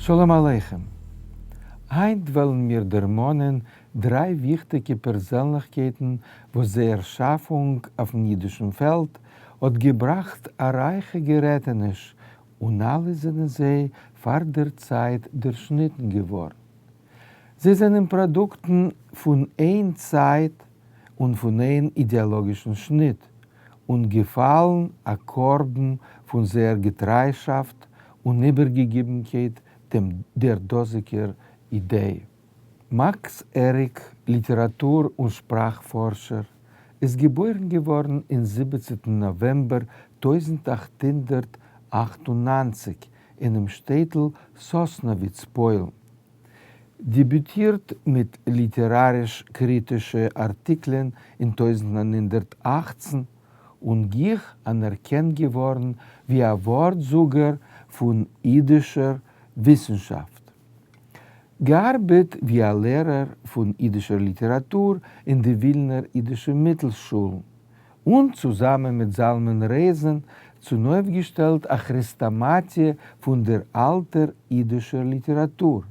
שלום עליכם! היינט וועלן מיר דערמאנען דריי וויכטיגע פערזענליכקייטן וואס זייער שאפונג אויפן אידישן פעלד האט געבראכט א רייכע גערעטעניש און אלע זענען זיי פאר דער צייט דערשניטן געווארן. זיי זענען פראדוקטן פון איין צייט און פון איין אידעאלאגישן שניט, און געפאלן א קרבן פון זייער געטריישאפט און איבערגעגיבנקייט דעם דער דאזיגער אידעע. מאקס עריק, ליטעראטור און שפראך-פארשער, איז געבוירן געווארן אין זיבעצנטן נאוועמבער 1898 אינעם שטעטל סאסנאוויץ, פוילן. דעביוטירט מיט ליטעראַריש-קריטישע אַרטיקלען אין 1918 און גיך אַנערקענט געוואָרן ווי אַ וואָרטזאָגער פֿון ייִדישער וויסנשאַפֿט. געאַרבעט ווי אַ לערער פֿון ייִדישער ליטעראַטור אין די ווילנער ייִדישע מיטלשולן און צוזאַמען מיט זלמן רייזען צונויפֿגעשטעלט אַ כרעסטאָמאַטיע פֿון דער אַלטער ייִדישער ליטעראַטור.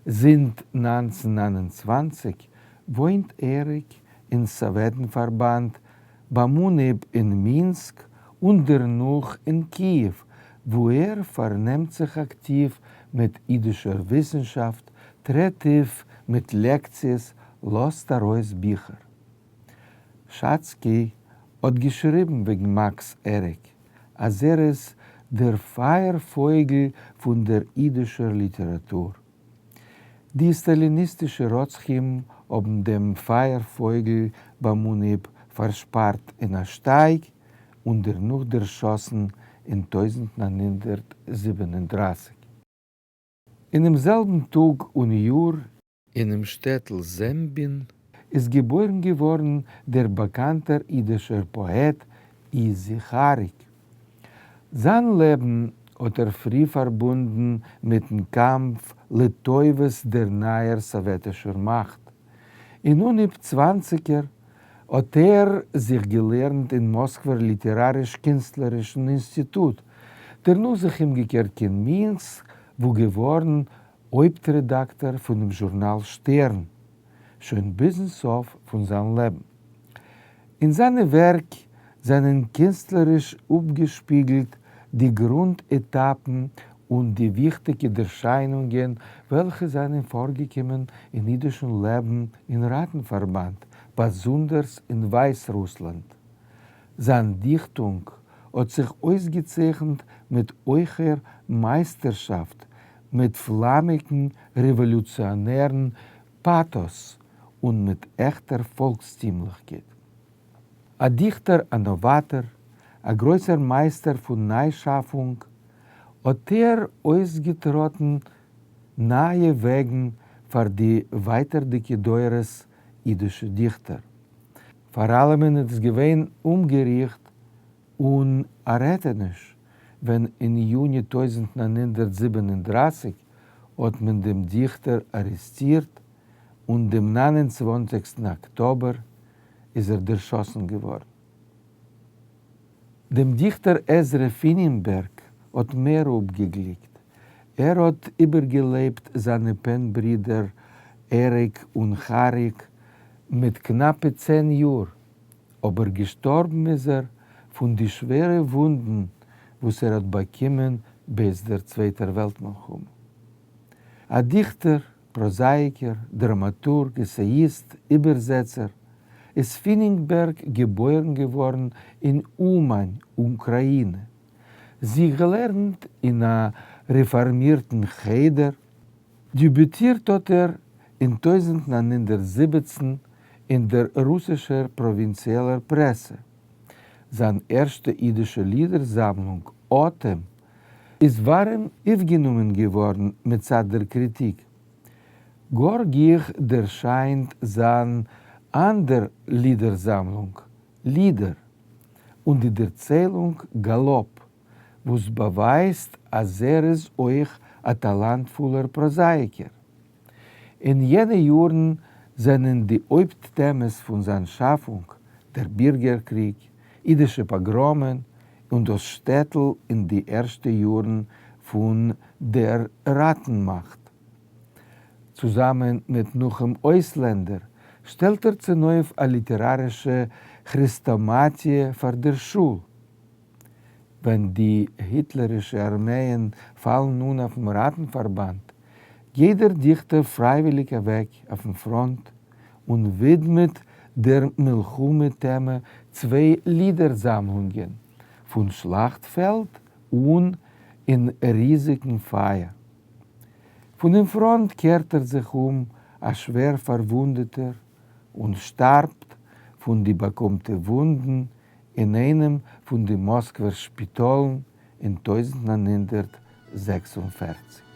זינט 1929 וואוינט עריק אין סאָוועטן-פֿאַרבאַנד, ביים אָנהייב אין מינסק און דערנאָך אין קיִעוו, וווּ ער פֿאַרנעמט זיך אַקטיוו מיט ייִדישער וויסנשאַפֿט, טרעט אויף מיט לעקציעס, לאָזט אַרויס ביכער. שאצקי האט געשריבן וועגן מאקס עריק אז ער איז דער פייער-פויגל פון דער אידישער ליטעראטור. די סטאליניסטישע רוצחים האבן דעם פייער-פויגל ביים אנהייב פארשפארט אין א שטייג און דערנאך דערשאסן אין 1937. אינעם זעלבן טאג און יאר אינעם שטעטל זעמבין איז געבוירן געווארן דער באקאנטער אידישער פאעט איזי כאריק. זיין לעבן האט ער פרי פארבונדן מיטן קאמף לטובת דער נייער סאוועטישער מאכט. אין אנהייב צוואנציגער האט ער זיך געלערנט אין מאסקווער ליטעראריש-קינסטלערישן אינסטיטוט, דערנאך זיך אומגעקערט קיין מינסק וואו געווארן הויפט-רעדאקטאר פונעם זשורנאל שטערן, שוין ביזן סוף פון זיין לעבן. אין זיינע ווערק זענען קינסטלעריש אפגעשפיגלט די גרונט-עטאפן און די וויכטיגע דערשיינונגען וועלכע זענען פארגעקומען אין אידישן לעבן אין ראטן-פארבאנד, באזונדערס אין ווייסרוסלאנד. זיין דיכטונג האט זיך אויסגעצייכנט מיט הויכער מייסטערשאפט, מיט פלאמיגן רעוואלוציאנערן פאטאס און מיט עכטער פאלקסטימליכקייט. א דיכטער א נאוואטאר, א גרויסער מייסטער פון ניישאפונג, האט ער אויסגעטראטן נייע וועגן פאר די ווייטערדיגע דורות אידישע דיכטער. פאר אלעמען איז עס געווען אומגעריכט און א רעטעניש ווען אין יוני 1937 האט מען דעם דיכטער ארעסטירט און דעם 29סטן אקטאבער איז ער דערשאסן געווארן. דעם דיכטער עזרא פינינבערג האט מער אפגעגליקט. ער האט איבערגעלעבט זיינע פען-ברידער עריק און כאריק מיט קנאפע 10 יאר, אבער געשטארבן איז ער פון די שווערע וואונדן וואס ער האט באקומען בעת דער צווייטער וועלט מלחמה. א דיכטער, פראזאייקער, דראמאטורג, עסעיאיסט, איבערזעצער, איז פינינגבערג געבוירן געווארן אין אומאן, אוקראינע. זיך געלערנט אין א רעפארמירטן חדר, דעביוטירט האט ער אין 1917 אין דער רוסישער פראווינציעלער פרעסע. זיין ערשטע אידישע לידער-זאמלונג, אטעם, איז ווארעם אויפגענומען געווארן מצד דער קריטיק. גאר גיך דערשיינט זיין אנדער לידער-זאמלונג, לידער, און די דערציילונג גאלאפ, וואס באווייזט אז ער איז אויך א טאלאנטפולער פראזאייקער. אין יענע יארן זענען די הויפט טעמעס פון זיין שאפונג דער בירגער-קריג, אידישע פאגראמען און דאס שטעטל אין די ערשטע יארן פון דער ראַטנמאַכט. צוזאַמען מיט נחום אויסלענדער שטעלט ער צונויף אַ ליטעראַרישע כרעסטאָמאַטיע פֿאַר דער שול. ווען די היטלערישע אַרמייען פֿאַלן אָן אויפֿן ראַטנפֿאַרבאַנד, גייט דער דיכטער פֿרײַוויליק אַוועק אויפֿן פֿראָנט און ווידמעט דער מלחמה-טעמע צוויי לידער-זאַמלונגען, פֿון שלאַכטפֿעלד און אין ריזיקן פֿײַער. פֿונעם פֿראָנט קערט ער זיך אום אַ שווער פֿאַרוווּנדעטער און שטאַרבט פֿון די באַקומטע וווּנדן אין איינעם פֿון די מאָסקווער שפּיטאָלן אין 1946.